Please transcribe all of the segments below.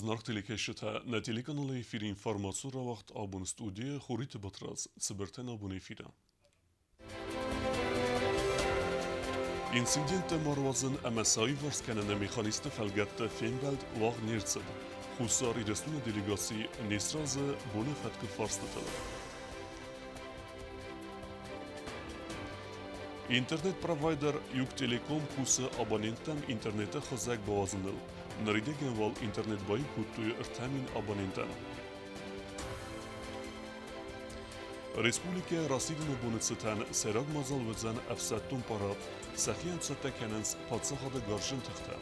Зынаргъ телекӕсджытӕ, нӕ телеканалы эфиры информацион рауагъд абон студийы Хуриты Батрадз цыбыртӕн абон эфиры. Инциденттӕ ма руадзын ӕмӕ сӕ аиуварс кӕныны механизмты фӕлгӕтты фембӕлд уагъд не рцыд. Хуссар Ирыстоны делегаци не сразы боны фӕткы фарстытыл. Интернет-провайдер Югтелеком кусы абоненттӕм интернеты хызӕг бауадзыныл. Ныридӕгӕн уал интернет баиу кодтой 3000 абонентӕн. Республикӕ расидыны боны цытӕн сӕйраг мадзал уыдзӕн ӕфсӕддон парад. Сӕхи ӕмцӕттӕ кӕнынц паддзахады гарзджын тыхтӕ.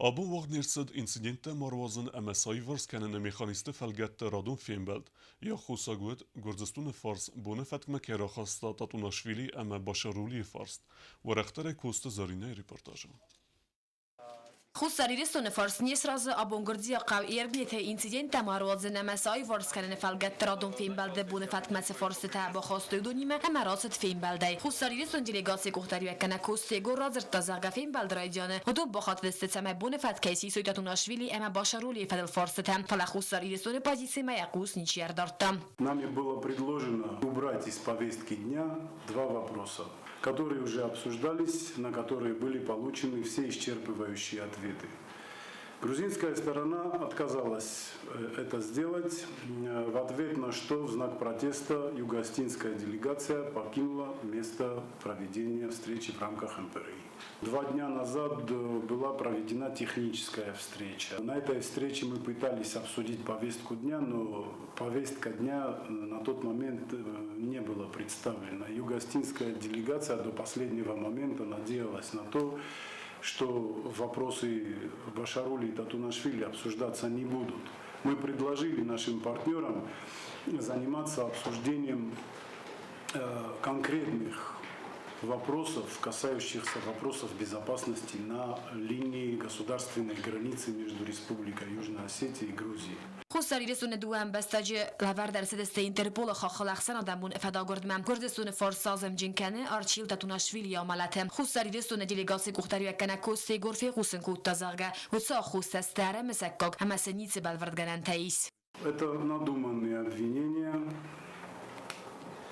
Абон уагъд не рцыд инциденттӕ ма руадзын ӕмӕ сӕ аиуварс кӕныны механизмты фӕлгӕтты радон фембӕлд. Йӕ аххосаг уыд, Гуырдзыстоны фарс боны фӕткмӕ кӕй рахаста Татунашвили ӕмӕ Башарулийы фарст. Уӕрӕхдӕрӕй Коцты Зӕринӕйы репортажы. Хуссар Ирыстоны фарс не сразы абон гуырдзиаг хъӕу Эргнеты инциденттӕ ма руадзын ӕмӕ сӕ аиуварс кӕныны фӕлгӕтты радон фембӕлды боны фӕткмӕ цы фарстытӕ бахастой, уыдонимӕ ӕмӕ рацыд фембӕлдӕй. Хуссар Ирыстоны делегацийы къухдариуӕггӕнӕг Коцты Егор радзырдта, зӕгъгӕ, фембӕлды райдианы уыдон бахатыдысты, цӕмӕй боны фӕткӕй сисой Татунашвили ӕмӕ Башарулийы фӕдыл фарстытӕ, фӕлӕ Хуссар Ирыстоны позицимӕ йӕ хъус ничи ӕрдардта. Нами было предложено убрать из повестки дня два вопроса, которые уже обсуждались, на которые были получены все исчерпывающие ответы. Грузинская сторона отказалась это сделать, в ответ на что в знак протеста юго-осетинская делегация покинула место проведения встречи в рамках МПРИ. 2 дня назад была проведена техническая встреча. На этой встрече мы пытались обсудить повестку дня, но повестка дня на тот момент не была представлена. Юго-осетинская делегация до последнего момента надеялась на то, что вопросы Башарули и Татунашвили обсуждаться не будут. Мы предложили нашим партнерам заниматься обсуждением конкретных вопросов, касающихся вопросов безопасности на линии государственной границы между Республикой Южная Осетия и Грузией. Хуссар Ирыстоны дыууӕ ӕмбӕстаджы лӕвӕрд ӕрцыдысты Интерполы хаххыл ӕхсӕнадӕмон фӕдагуырдмӕ. Гуырдзыстоны фарс азымджын кӕны Арчил Татунашвилийы амӕлӕты. Хуссар Ирыстоны делегацийы къухдариуӕггӕнӕг Коцты Егор фехъусын кодта, зӕгъгӕ, уыцы аххостӕ сты ӕрӕмысӕггаг ӕмӕ сын ницы бӕлвырдгӕнӕнтӕ ис. Это надуманные обвинения,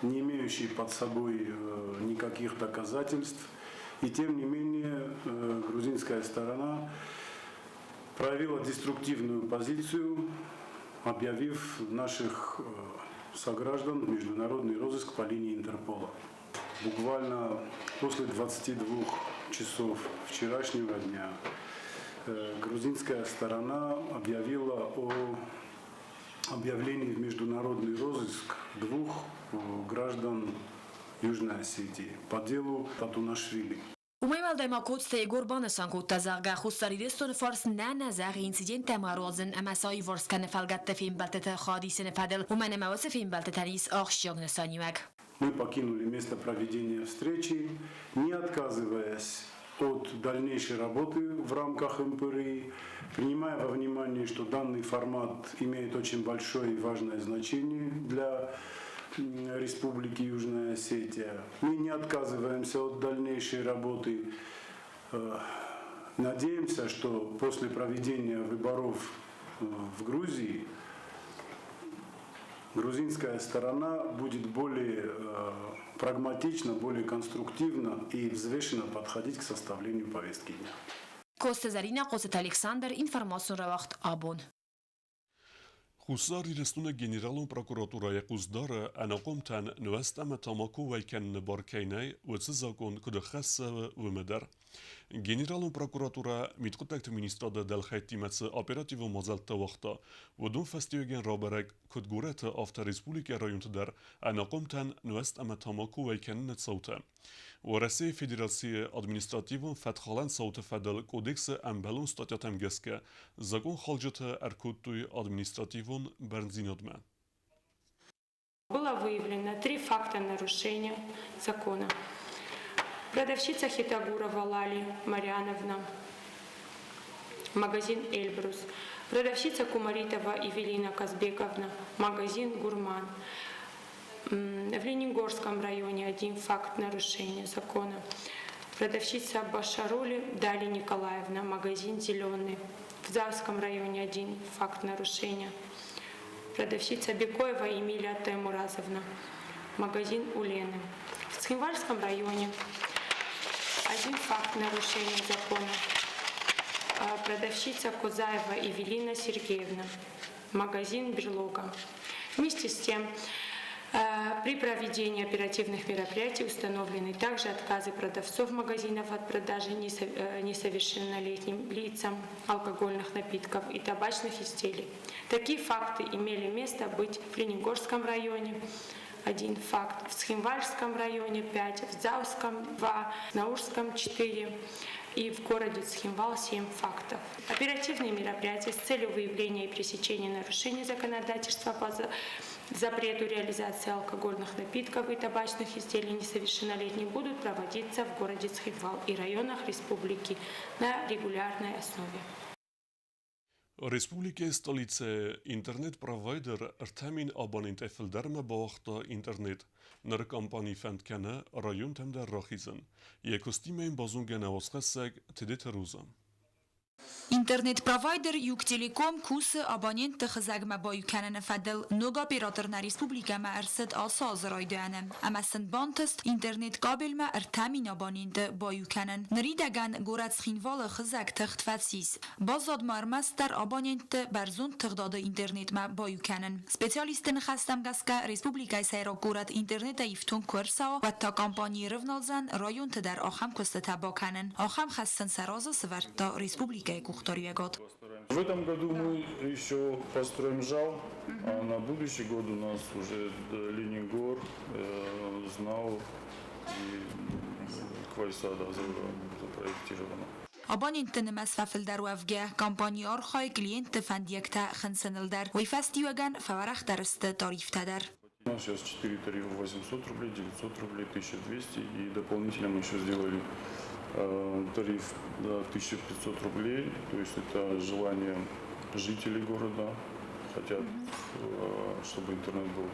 не имеющие под собой никаких доказательств. И тем не менее грузинская сторона проявила деструктивную позицию, объявив наших сограждан в международный розыск по линии Интерпола. Буквально после 22 часов вчерашнего дня грузинская сторона объявила о объявлении в международный розыск двух граждан Южной Осетии по делу Татунашвили. Уымӕй уӕлдай ма Коцты Егор банысан кодта, зӕгъгӕ, Хуссар Ирыстоны фарс нӕ нӕ зӕгъы инциденттӕ ма руадзын ӕмӕ сӕ аиуварс кӕны фӕлгӕтты фембӕлдтыты хайадисыны фӕдыл, уымӕн ӕмӕ уыцы фембӕлдтытӕн ис ахсджиаг нысаниуӕг. Мы покинули место проведения встречи, не отказываясь от дальнейшей работы в рамках МПРИ, принимая во внимание, что данный формат имеет очень большое и важное значение для Республики Южная Осетия. Мы не отказываемся от дальнейшей работы. Надеемся, что после проведения выборов в Грузии грузинская сторона будет более прагматично, более конструктивно и взвешенно подходить к составлению повестки дня. Коцты Зӕринӕ, Хъоцыты Александр, информацион рауагъд «Абон». Хуссар Ирыстоны Генералон прокуратурӕйы хъусдары ӕнахъомтӕн нуӕзт ӕмӕ тамако уӕй кӕныны бар кӕй нӕй, уыцы закъон куыд ӕххӕст цӕуы, уымӕ дӕр. Генералон прокуратурӕ Мидхъуыддӕгты министрады дӕлхӕйттимӕ цы оперативон мадзӕлттӕ уагъта, уыдон фӕстиуӕгӕн рабӕрӕг, куыд горӕты, афтӕ республикӕйы районты дӕр ӕнахъомтӕн нуӕзт ӕмӕ тамако уӕй кӕныны цаутӕ. Уӕрӕсейы Федерацийы административон фӕткхалӕн цауты фӕдыл кодексы ӕмбӕлон статьятӕм гӕсгӕ закъонхалджыты ӕркодтой административон бӕрндзинадмӕ. Было выявлено три факта нарушения закона. Продавщица Хитагурова Лали Мариановна, магазин «Эльбрус», продавщица Кумаритова Евелина Казбековна, магазин «Гурман». В Ленингорском районе один факт нарушения закона. Продавщица Башарули Дали Николаевна, магазин «Зеленый». В Завском районе один факт нарушения. Продавщица Бекоева Эмилия Таймуразовна, магазин у Лены. В Цхинвальском районе один факт нарушения закона. Продавщица Козаева Евелина Сергеевна, магазин «Берлога». Вместе с тем, при проведении оперативных мероприятий установлены также отказы продавцов магазинов от продажи несовершеннолетним лицам алкогольных напитков и табачных изделий. Такие факты имели место быть в Ленингорском районе, один факт, в Цхинвальском районе 5, в Дзауском 2, в Наурском 4 и в городе Цхинвал 7 фактов. Оперативные мероприятия с целью выявления и пресечения нарушений законодательства по запрету реализации алкогольных напитков и табачных изделий несовершеннолетних будут проводиться в городе Цхинвал и районах республики на регулярной основе. Республикӕйы столицӕйы интернет-провайдер 3000 абонентӕй фылдӕрмӕ бауагъта интернет. Ныр компани фӕнд кӕны районтӕм дӕр рахизын. Йӕ куыстимӕ йын базонгӕ нӕ уацхӕссӕг Тедеты Роза. Интернет-провайдер Юг-Телеком кусы абонентты хызӕгмӕ баиу кӕныны фӕдыл. Ног оператор нӕ республикӕмӕ ӕрцыд ацы азы райдианы ӕмӕ сын бантыст интернет-кабелмӕ 3000 абоненты баиу кӕнын. Ныридӕгӕн горӕт Цхинвалы хызӕг тыгъд фӕцис. Баззад ма ӕрмӕстдӕр абонентты бӕрзонд тыгъдады интернетмӕ баиу кӕнын. Специалистты ныхӕстӕм гӕсгӕ, республикӕйы сӕйраг горӕт интернетӕй ифтонг куы ӕрцӕуа, уӕд та компани рывналдзӕн районты дӕр ахӕм куыстытӕ бакӕнын. Ахӕм хӕс сын сӕ разы сывӕрдта республикӕйы къухдариуӕгад. В этом году мы еще построим зал, а на будущий год у нас уже Ленингор, Знаур и Квайса, да, запроектировано. Абонентты нымӕц фӕфылдӕр уӕвгӕ, компани архайы клиентты фӕндиӕгтӕ хынцыныл дӕр. Уый фӕстиуӕгӕн фӕуӕрӕхдӕр сты тарифтӕ дӕр. У нас сейчас 4 тарифа: 800 рублей, 900 рублей, 1200, и дополнительно мы еще сделали тариф, да, 1500 рублей, то есть это желание жителей города, хотят, чтобы интернет был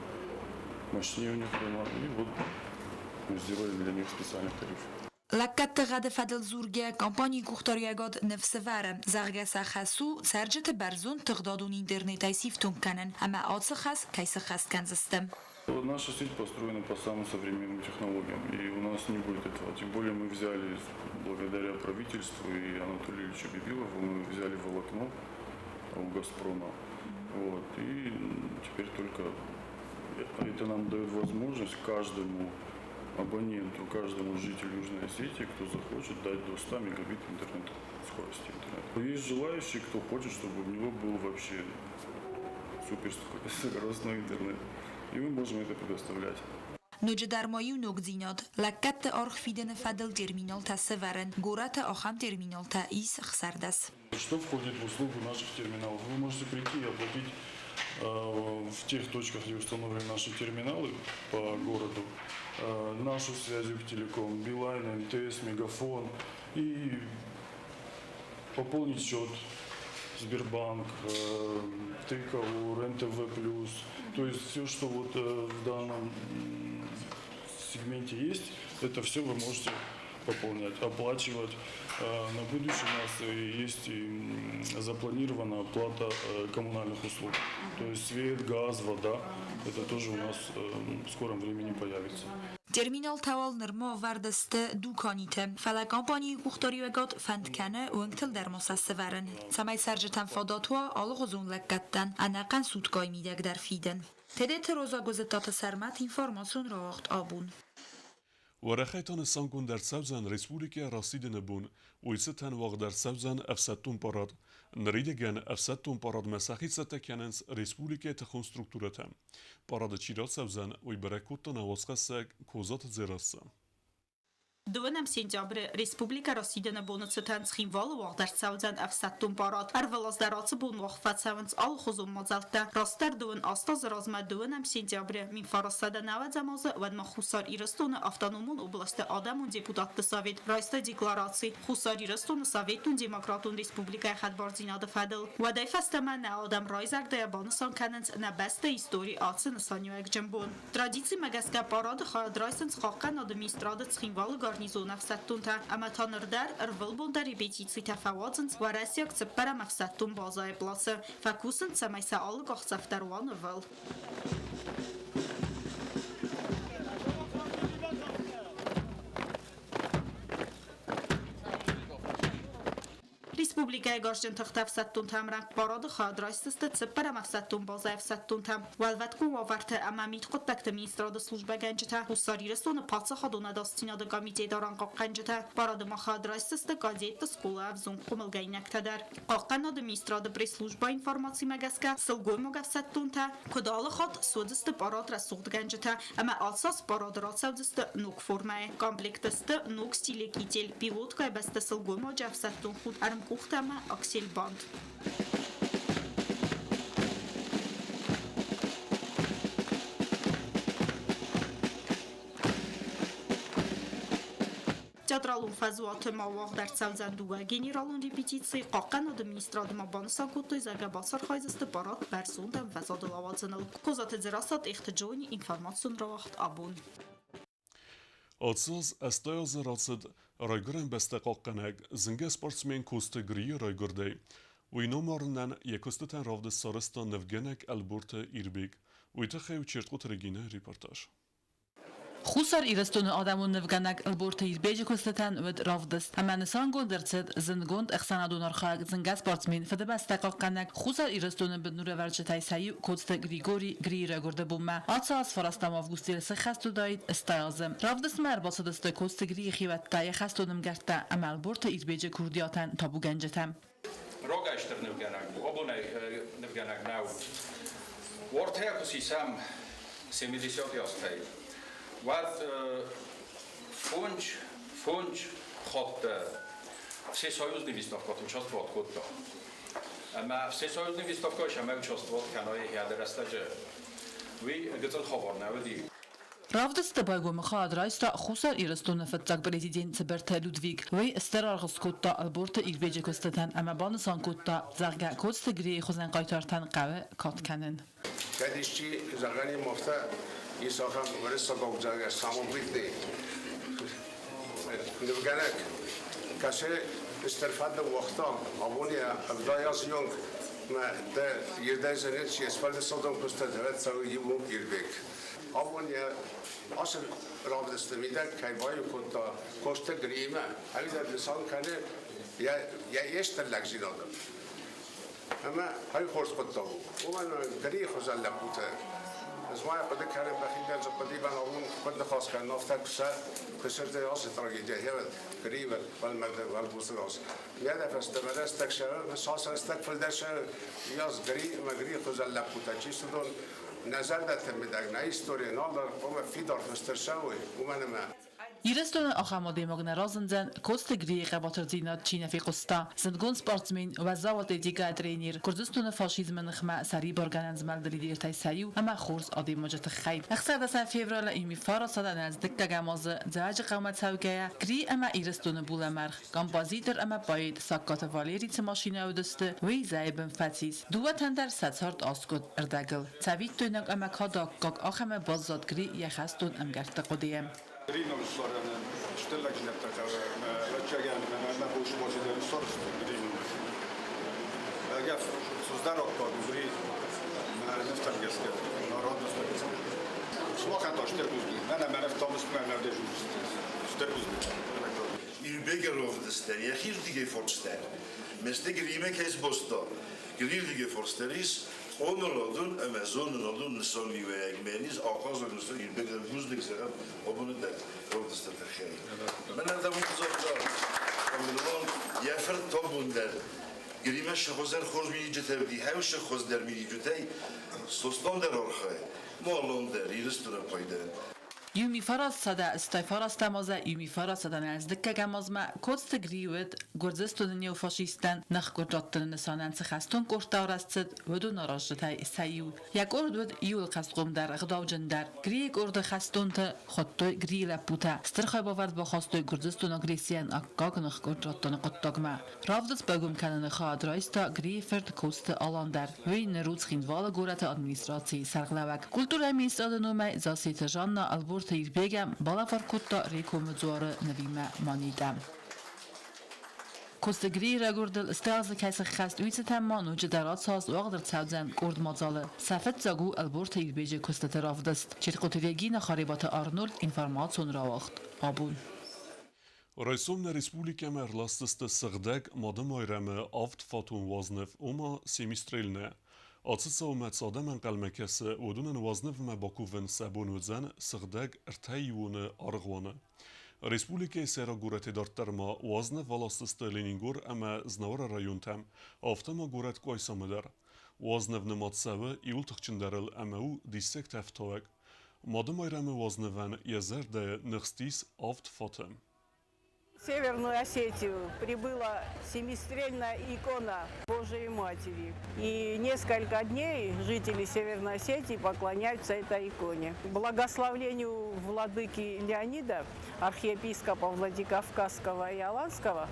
мощнее у них дома, и вот мы сделали для них специальный тариф. Лӕггӕдты гъӕды фӕдыл дзургӕ, компанийы къухдариуӕгад ныфс ӕвӕры, зӕгъгӕ, сӕ хӕс у цӕрджыты бӕрзонд тыгъдадон интернетӕй сифтонг кӕнын ӕмӕ ацы хӕс кӕй сыххӕст кӕндзысты. Наша сеть построена по самым современным технологиям, и у нас не будет этого. Тем более мы взяли, благодаря правительству и Анатолию Ильичу Бибилову, мы взяли волокно у «Газпрома». Вот, и теперь только это нам дает возможность каждому абоненту, каждому жителю Южной Осетии, кто захочет, дать до 100 мегабит интернета, скорости интернета. Есть желающие, кто хочет, чтобы у него был вообще суперскоростной интернет. И мы можем это предоставлять. Ноджыдӕр ма иу ногдзинад, лӕггӕдты аргъ фидыны фӕдыл терминалтӕ сӕвӕрын. Горӕты ахӕм терминалтӕ ис 16. Что входит в услугу наших терминалов? Вы можете прийти и оплатить в тех точках, где установлены наши терминалы по городу, нашу связь Юг-Телеком, Билайн, МТС, Мегафон и пополнить счет Сбербанк, Триколор, НТВ+. То есть все, что вот в данном сегменте есть, это все вы можете пополнять, оплачивать. На будущее у нас есть и запланирована оплата коммунальных услуг. То есть свет, газ, вода, это тоже у нас в скором времени появится. Терминалтӕ уал нырма ӕвӕрд сты дуканиты, фӕлӕ компанийы къухдариуӕгад фӕнд кӕны уынгтыл дӕр ма сӕ сӕвӕрын, цӕмӕй цӕрджытӕн фадат уа алыгъуызон лӕггӕдтӕн ӕнӕхъӕн суткӕйы мидӕг дӕр фидын. Тедеты Роза, Гуызыттаты Сӕрмӕт, информацион рауагъд Абон. Уӕрӕхӕй та нысангонд ӕрцӕудзӕн республикӕ расидыны бон, уый цытӕн уагъд ӕрцӕудзӕн ӕфсӕддон парад. Ныридӕгӕн ӕфсӕддон парадмӕ сӕхи цӕттӕ кӕнынц республикӕйы тыхон структурӕтӕ. Парады чи рацӕудзӕн, уый бӕрӕг кодта нӕ уацхӕссӕг Козаты Дзерассӕ. Дыууынӕм сентябры Республикӕ расидӕны боны цытӕн Цхинвалы уагъд ӕрцӕудзӕн ӕфсӕддон парад. Ӕрвылаз дӕр ацы бон уагъд фӕцӕуынц алыхуызон мадзӕлттӕ. Растдӕр 28 азы размӕ дыууынӕм сентябры 1990 азы уӕдмӕ Хуссар Ирыстоны автономон областы адӕмон депутатты совет райста деклараци Хуссар Ирыстоны Советон Демократон Республикӕйы хӕдбардзинады фӕдыл. Уӕдӕй фӕстӕмӕ нӕ адӕм райзӕрдӕйӕ банысан кӕнынц нӕ бӕстӕйы историйы ацы нысаниуӕгджын бон. Традицимӕ гӕсгӕ парады хайад райсынц Хъахъхъӕнады министрады Цхинвалы гарнизоны ӕфсӕддонтӕ ӕмӕ та ныр дӕр ӕрвылбон дӕр репетицитӕ фӕуадзынц уӕрӕсейаг цыппӕрӕм ӕфсӕддон базӕйы плацы. Фӕкусынц, цӕмӕй сӕ алы къахдзӕф дӕр уа нывыл. Республикӕйы гарзджын тыхты ӕфсӕддонтӕ ӕмрӕнхъ парады хайад райсдзысты цыппӕрӕм ӕфсӕддон базӕйы ӕфсӕддонтӕ, Уӕлвӕткон уавӕрты ӕмӕ мидхъуыддӕгты министрады службӕгӕнджытӕ, Хуссар Ирыстоны паддзахадон ӕдасдзинады комитеты арӕнхъахъхъӕнджытӕ. Парады ма хайад райсдзысты кадетты скъолайы ӕвзонг хъомылгӕнинӕгтӕ дӕр. Хъахъхъӕнады министрады пресс-службӕйы информацимӕ гӕсгӕ, сылгоймаг ӕфсӕддонтӕ, куыд алы хатт, суыдзысты парад рӕсугъдгӕнджытӕ ӕмӕ ацы аз парады рацӕудзысты ног формӕйы. Комплекты сты ног стилы китель, пилоткӕйы бӕсты сылгоймаджы ӕфсӕддон худ, ӕрмкъухтӕ ӕмӕ аксельбант. Театралон фӕзуаты ма уагъд ӕрцӕудзӕн дыууӕ генералон репетицийы. Хъахъхъӕнады министрады ма банысан кодтой, зӕгъгӕ, бацархайдзысты парад бӕрзонд ӕмвӕзадыл ауадзыныл. Козаты Дзерассӕ, Тъехты Джони, информацион рауагъд абон. Ацы аз 80 азы рацыд Райгуырӕн бӕстӕ хъахъхъӕнӕг зынгӕ спортсмен Коцты Грийы райгуырдӕй. Уый номарынӕн йӕ куыстытӕн равдыст сарӕзта нывгӕнӕг Ӕлборты Ирбег. Уый тыххӕй у Чертхъоты Регинӕйы репортаж. Хуссар Ирыстоны адӕмон нывгӕнӕг Ӕлборты Ирбеджы куыстытӕн уыд равдыст ӕмӕ нысангонд ӕрцыд зындгонд ӕхсӕнадон архайӕг, зынгӕ спортсмен, Фыдыбӕстӕ хъахъхъӕнӕг Хуссар Ирыстоны бындурӕвӕрджытӕй сӕ иу Коцты Григори Грийы райгуырды бонмӕ. Ацы аз фарастӕм августы сӕххӕст уыдаид 80 азы. Равдыстмӕ ӕрбацыдысты Коцты Грийы хиуӕттӕ, йӕ хӕстон ӕмгӕрттӕ ӕмӕ Ӕлборты Ирбеджы курдиатӕн табугӕнджытӕ. Рогӕй стыр нывгӕнӕг у, абонӕй нывгӕнӕг нӕу. Уортӕ куы сисӕм 70 азтӕй, уӕд фондз хатты всесоюзный выставкӕты участвовать кодта. Ӕмӕ всесоюзный выставкӕйы сӕмӕ участвовать кӕной йӕ рӕстӕджы, уый гыццыл хабар нӕ уыди. Равдысты байгомы хайад райста Хуссар Ирыстоны фыццаг президент Цыбырты Людвиг. Уый стыр аргъ скодта Ӕлборты Ирбеджы куыстытӕн ӕмӕ банысан кодта, зӕгъгӕ, Коцты Грийы хуызӕн хъайтартӕн хъӕуы кад кӕнын. Кӕд исчи зӕгъӕн афтӕ ис ахӕм уырыссагау, зӕгъгӕ, самобытный нывгӕнӕг, кӕцы стыр фӕд ныууагъта абони 70 азы онг мӕ дӕ ирдӕй зӕнӕт чи сфӕлдыстадон куыстытӕ цӕуы иу Ирбег. Абон йӕ ацы равдысты мидӕг кӕй баиу кодта Косты Гриимӕ, ӕвзӕр нысан кӕны йӕ йе стыр лӕгдзинады. Ӕмӕ ай хорз хъуыддаг у. Уымӕн Грийы хуызӕн лӕппутӕ ӕз ма хъуыды кӕнын мӕхи дӕр дзы хъуыдыйы абон куыд ныхас кӕнын, афтӕ куы сӕ куы сырдӕй ацы трагедия хӕрӕд Грийы уӕлмӕрды уӕлбосы раз. Йӕ фӕстӕмӕ рӕстӕг сӕ цас рӕстӕг фылдӕр сӕ йас Гри ӕмӕ Грийы хуызӕн лӕппутӕ чи сты, нӕ зӕрдӕты мидӕг, нӕ историйы нал дӕр хъуамӕ фидар фыст ӕрцӕуой, уымӕн ӕмӕ Ирыстоны ахӕм адӕймаг нӕ разындзӕн, Коцты Грийы хъӕбатырдзинад чи нӕ фехъуыста. Зындгонд спортсмен, уӕззау атлетикӕйы тренер, Гуырдзыстоны фашизмы ныхмӕ сӕрибаргӕнӕн змӕлды лидертӕй сӕ иу ӕмӕ хорз адӕймаджы тыххӕй. 16 февралы Имифара садӕнӕз дыккӕгӕм азы Дзӕуӕджыхъӕумӕ цӕугӕйӕ, Гри ӕмӕ Ирыстоны булӕмӕргъ, композитор ӕмӕ поэт Сагкаты Валери цы машинӕ уыдысты, уый зӕйы бын фӕцис. Дыууӕтӕн дӕр сӕ цард аскъуыд ӕрдӕгыл. Цӕвиттойнаг ӕмӕ кадӕггаг ахӕмы баззад Гри йӕ хӕстон ӕмгӕртты хъуыдыйы. Гринов ссарӕнӕн стыр лӕгдзинӕдтӕ хъӕуы ӕмӕ ӕвӕццӕгӕн ӕмӕ мӕ хъус бацыдӕн ссардзысты Гриновы. Ӕгӕр хуыздӕр аккаг у Гри мӕ нывтӕм гӕсгӕ, мӕ радностӕ гӕсгӕ. Сымахӕн та стыр бузныг. Мӕнӕ мӕ нывтӕм сты мӕ стыр бузныг. Ирбеги ровдыстӕн йӕхирдыгӕй форстӕр. Месте Гриме кӕй сбоста. Грирдыгӕй форстӕр ис хъомыладон ӕмӕ зонынадон нысаниуӕг мӕн ис ахъазаг нысан Ирбегӕн бузныг зӕгъӕм абоны дӕр равдысты тыххӕй. Мӕнӕн дӕр уый загъта, Тамерлан йӕ фырт табон дӕр Гримӕ сыхуызӕн хорз миниуджытӕ уыди, хӕу сыхуыздӕр миниуджытӕй Сослан дӕр архайы, Малон дӕр Ирыстоны пайдайӕн. 1989 азы 1992 азмӕ Коцты Гри уыд, Гуырдзыстоны неофашисттӕн ныхкъуырд раттыны нысанӕн цы хӕстон къордтӕ арӕзт цыд, уыдон аразджытӕй сӕ иу. Йӕ къорд уыд иуыл хӕстхъомдӕр, ӕгъдауджындӕр. Грийы къорды хӕстонты хуыдтой Грийы лӕппутӕ. Стыр хайбавӕрд бахастой Гуырдзыстоны агрессийӕн аккаг ныхкъуырд раттыны хъуыддагмӕ. Рӕвдыд байгом кӕныны хайад райста Грийы фырт Коцты Алан дӕр. Уый ныр у Цхинвалы горӕты администрацийы сӕргълӕууӕг. Культурӕйы министрады номӕй Зассеты Жанна Ӕлборты Ирбегӕн балӕвар кодта Рекомы дзуары нывимӕ манитӕ. Коцты Грийы райгуырдыл стыр азы кӕй сыххӕст, уый цытӕн ма ноджыдӕр ацы аз уагъд ӕрцӕудзӕн къорд мадзалы. Сӕ фыццаг у Ӕлборты Ирбеджы куыстыты равдыст. Четкъоты Регина, Харебаты Арнольд, информацион рауагъд. Абон. Райсом нӕ республикӕмӕ ӕрласдзысты Сыгъдӕг Мадымайрӕмы авдфатон уазныв, ома семистрельная. Ацы цаумӕ цы адӕм ӕнхъӕлмӕ кӕсы, уыдонӕн уазнывмӕ бакувын сӕ бон уыдзӕн Сыгъдӕг Ӕртӕиуоны аргъуаны. Республикӕйы сӕйраг горӕтӕй дарддӕр ма уазныв аласдзысты Ленингор ӕмӕ Знауыры районтӕм, афтӕ ма горӕт Къуайсамӕ дӕр. Уазныв нымад цӕуы иуыл тыхджындӕрыл ӕмӕ у диссӕгтӕ ӕфтауӕг. Мадымайрӕмы уазнывӕн йӕ зӕрдӕйы ныхстис авд фаты. В Северную Осетию прибыла семистрельная икона Божией Матери. И несколько дней жители Северной Осетии поклоняются этой иконе. Благословлению владыки Леонида, архиепископа Владикавказского и Аланского,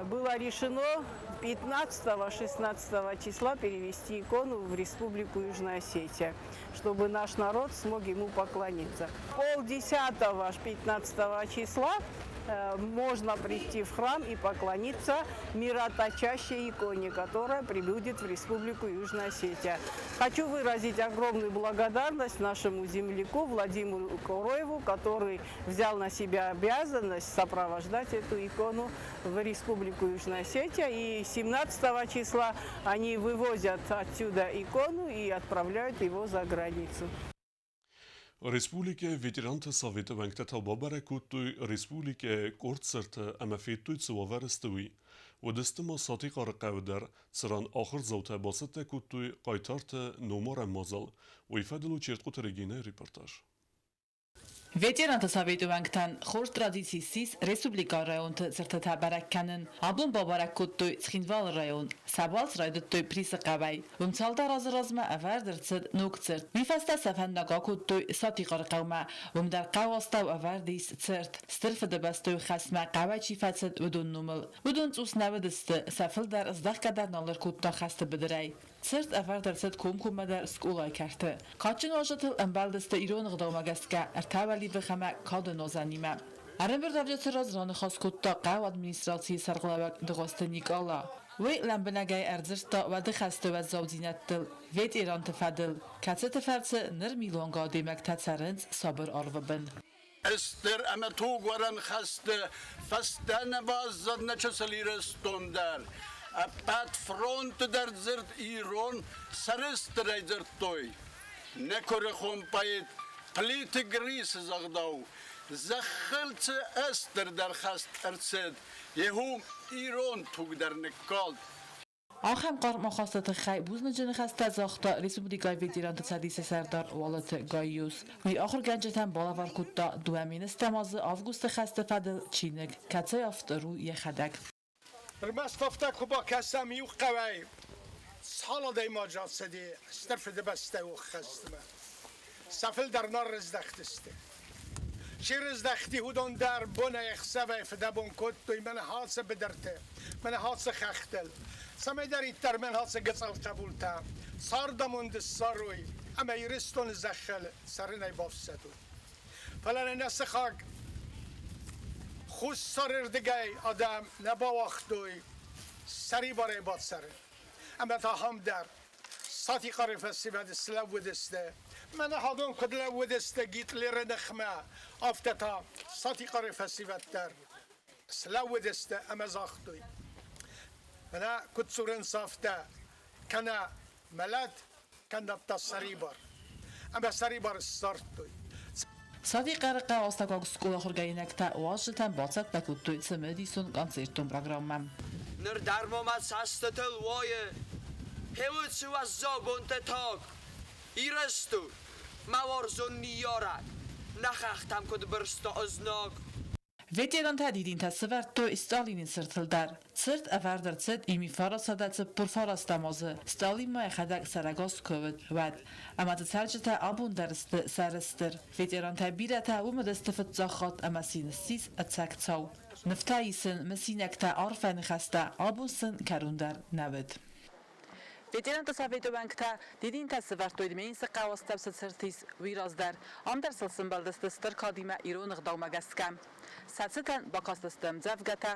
было решено 15-16 числа перевести икону в Республику Южная Осетия, чтобы наш народ смог ему поклониться. 9:30 15 числа можно прийти в храм и поклониться мироточащей иконе, которая прибудет в Республику Южная Осетия. Хочу выразить огромную благодарность нашему земляку Владимиру Куроеву, который взял на себя обязанность сопровождать эту икону в Республику Южная Осетия. И 17 числа они вывозят отсюда икону и отправляют его за границу. Республикӕйы ветеранты советы уӕнгтӕ та бабӕрӕг кодтой республикӕйы къорд цырты ӕмӕ федтой, цы уавӕры сты, уый. Уыдысты ма Сатихъары хъӕуы дӕр, цыран ахуырдзаутӕ бацӕттӕ кодтой хъайтарты номарӕн мадзал. Уый фӕдыл у Чертхъоты Регинӕйы репортаж. Ветеранты советы уӕнгтӕн хорз традици ссис республикӕйы районты цыртытӕ бӕрӕг кӕнын. Абон бабӕрӕг кодтой Цхинвалы район. Сӕ балц райдыдтой Присы хъӕуӕй. Уым цалдӕр азы размӕ ӕвӕрд ӕрцыд ног цырт. Уый фӕстӕ сӕ фӕндаг акодтой Сатихъары хъӕумӕ. Уым дӕр хъӕуы астӕу ӕвӕрд ис цырт. Стыр Фыдыбӕстӕйы хӕстмӕ хъӕуӕй чи фӕцыд, уыдон номыл. Уыдон цъус нӕ уыдысты, сӕ фылдӕр здӕхгӕ дӕр нал ӕркодта хӕсты быдырӕй. Цырт ӕвӕрд ӕрцыд комкоммӕдӕр скъолайы кӕрты. Кадджын уазджытыл ӕмбӕлдысты ирон ӕгъдаумӕ гӕсгӕ ӕртӕ уӕливых ӕмӕ кады нозанимӕ. Ӕрӕмбырдуӕвджыты раз раныхас кодта хъӕуы администрацийы сӕргълӕууӕг Дыгъуызты Никъала. Уый лӕмбынӕгӕй ӕрдзырдта уӕды хӕсты уӕззаудзинӕдтыл, ветеранты фӕдыл, кӕцыты фӕрцы ныр милуангай адӕймӕгтӕ цӕрынц сабыр арвы бын. Стыр ӕмӕ тугуарӕн хӕсты фӕстӕ нӕ баззад нӕ чысыл Ирыстон дӕр. Ӕппӕт фронты дӕр дзырд ирон сӕрыстырӕй дзырдтой. Нӕ куырыхон поэт Плиты Грисы зӕгъдау, зӕххыл цы ӕстырдӕр хӕст ӕрцыд, йе ирон туг дӕр ныккалд. Ахӕм хъарм ахасты тыххӕй бузныджы ныхӕстӕ загъта республикӕйы ветеранты цӕдисы сӕрдар Уалыты Гайюс. Уый ахуыргӕнджытӕн балӕвар кодта 2010 азы августы хӕсты фӕдыл чиныг, кӕцыйы автор у йӕхӕдӕг. Ӕрмӕст афтӕ куы бакӕсӕм иу хъӕуӕй, цал адӕймаджы ацыди Стыр Фыдыбӕстӕйы хӕстмӕ, сӕ фылдӕр нал рыздӕхтысты. Чи рыздӕхти, уыдон дӕр бонӕй-ӕхсӕвӕй фыдӕбон кодтой мӕнӕ ацы быдырты, мӕнӕ ацы хӕхтыл, цӕмӕйдӕриддӕр мӕнӕ ацы гыццыл хъӕбултӕ цардамонд ссарой ӕмӕ Ирыстоны зӕххыл цӕрынӕй бафсӕдой. Фӕлӕ нӕ нӕ сыхаг хуссарырдыгӕй адӕм нӕ бауагътой сӕрибарӕй бацӕрын. Ӕмӕ та ахӕм дӕр Сатихъары фӕсивӕд слӕууыдысты. Мӕнӕ адон куыд лӕууыдысты Гитлеры ныхмӕ, афтӕ та Сатихъары фӕсивӕд дӕр слӕууыдысты ӕмӕ загътой: Мӕнӕ куыд дзурынц, афтӕ, кӕнӕ мӕлӕт, кӕнӕ та сӕрибар. Ӕмӕ сӕрибар ссардтой. Сатихъары хъӕуы астӕуккаг скъола ахуыргӕнинӕгтӕ уазджытӕн бацӕттӕ кодтой цымыдисон концертон программӕ. Ныр дӕр ма мӕ цӕстытыл уайы хеуыцы уӕззау бонтӕ таг. Ирыстон, мӕ уарзон ныййарӕг. Нӕ хӕхтӕм куыд бырста ызнаг. Ветерантӕ дидинтӕ сӕвӕрдтой Сталины цыртыл дӕр. Цырт ӕвӕрд ӕрцыд 1949 азы, Сталин ма йӕхӕдӕг сӕрӕгас куы уыд, уӕд. Ӕмӕ дзы цӕрджытӕ абон дӕр сты сӕрыстыр. Ветерантӕй бирӕтӕ уым уыдысты фыццаг хатт ӕмӕ сын ссис ӕцӕг цау. Нывтӕ исын, мысинӕгтӕ, арфӕ ныхӕстӕ абон сын кӕрон дӕр нӕ уыд. Ветеранты советы уӕнгтӕ дидинтӕ сӕвӕрдтой Дменисы хъӕуы астӕу цы цырт ис, уый раздӕр. Ам дӕр сыл сӕмбӕлдысты стыр кадимӕ ирон ӕгъдаумӕ гӕсгӕ. Сӕ цытӕн бакастысты ӕмдзӕвгӕтӕ,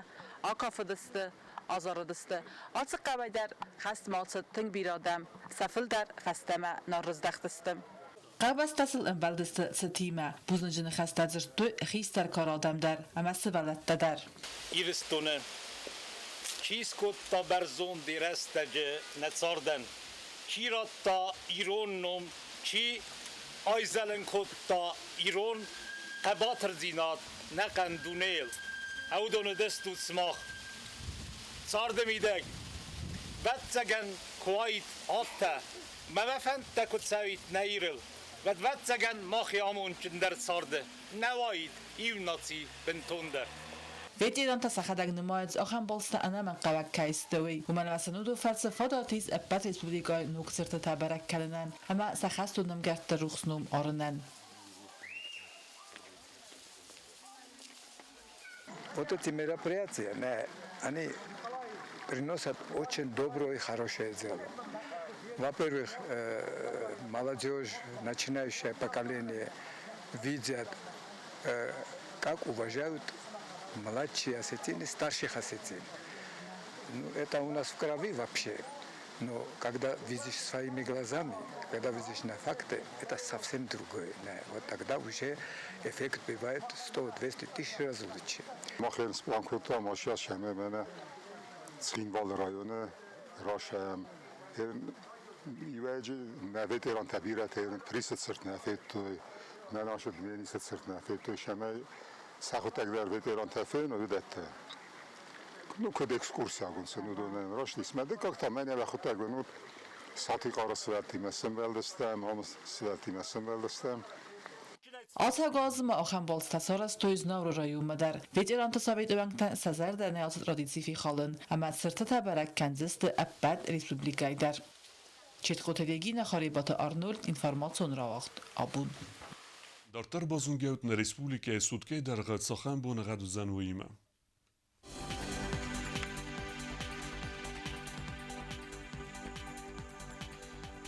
акафыдысты, азарыдысты. Ацы хъӕуӕй дӕр хӕстмӕ ацыд тынг бирӕ адӕм, сӕ фылдӕр фӕстӕмӕ нал рыздӕхтысты. Хъӕубӕстӕ сыл ӕмбӕлдысты цытимӕ, бузныджы ныхӕстӕ дзырдтой хистӕр кары адӕм дӕр ӕмӕ сывӕллӕттӕ дӕр. Ирыстоны чи скодта бӕрзонд рӕстӕджы нӕ цардӕн, чи радта ирон ном, чи айзӕлын кодта ирон хъӕбатырдзинад нӕхъӕн дунейыл. Уыдоны дыстут сымах. Царды мидӕг, ӕвӕццӕгӕн, куы уаид афтӕ, Мӕ фӕндтӕ куы цӕуид нӕ Ирыл, уӕд, ӕвӕццӕгӕн, махи амондджындӕр царды нӕ уаид иу наци бынтондӕр. Ветерантӕ сӕхӕдӕг нымайынц, ахӕм балцтӕ ӕнӕмӕнгхъӕуӕг кӕй сты, уый. Уымӕн ӕмӕ сын уыдон фӕрцы фадат ис ӕппӕт республикӕйы ног цыртытӕ бӕрӕг кӕнынӕн ӕмӕ сӕ хӕстон ӕмгӕртты рухс ном арынӕн. Вот эти мероприятия, они приносят очень доброе и хорошее дело. Во-первых, молодежь, начинающее поколение видят, как уважают младшие осетины старших осетин. Ну, это у нас в крови вообще. Но когда видишь своими глазами, когда видишь на факты, это совсем другое. Вот тогда уже эффект бывает 100-200 тысяч раз лучше. Мах спанкота машия шеме Цхинвалы районы рашӕм иуӕджы нӕ ветерантӕ бирӕтӕ Присы цырт нӕ федтой, нӕ нашы Дменисы цырт нӕ федтой, сӕмӕй сӕхуыдтӕг дӕр ветерантӕ феной уыдӕттӕ. Ну, куыд экскурсиагон сын уыдонӕн раст исмӕ. Дыккаг та мӕнӕ уӕхуыдтӕг уынут, Сатихъары свӕртимӕ сӕмбӕлдыстӕм, амы свӕртимӕ сӕмбӕлдыстӕм. Ацӕугӕ азы ма ахӕм балцытӕ сарӕзтой Знауыры районмӕ дӕр. Ветеранты советы уӕнгтӕ сӕ зӕрдӕ нӕ ацы традици фехалын ӕмӕ цыртытӕ бӕрӕг кӕндзысты ӕппӕт республикӕйы дӕр. Четкоты Регина, Харебаты Арнольд, информацион рауагъд Абон. Дарддӕр базонгӕут нӕ республикӕйы суткӕйы дӕргъы цахӕм боныгъӕд уыдзӕн, уыимӕ.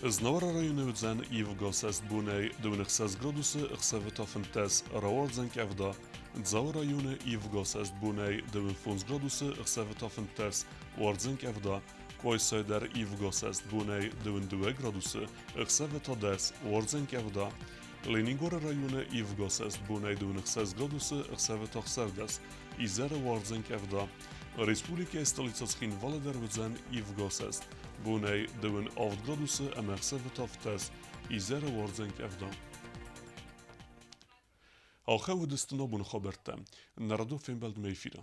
Знауыры районы уыдзӕн ивгӕ цӕстбонӕй 26 градусы, ӕхсӕвы та 15, рауардзӕн къӕвда. Дзауы районы ивгӕ цӕстбонӕй 25 градусы, ӕхсӕвы та 15, уардзӕн къӕвда. Къуайсайы дӕр ивгӕ цӕстбонӕй 22 градусы, ӕхсӕвы та 10, уардзӕн къӕвда. Ленингоры районы ивгӕ цӕстбонӕй 26 градусы, ӕхсӕвы та 16, изӕры уардзӕн къӕвда. Республикӕйы столицӕ Цхинвалы дӕр уыдзӕн ивгӕсӕст. Бонӕй 27 градусы ӕмӕ ӕхсӕвы тафтӕс, изӕры уардзӕн къӕвда. Ахӕм уыдысты нӕ боны хабӕрттӕ. Нӕ радон фембӕлдмӕ эфиры.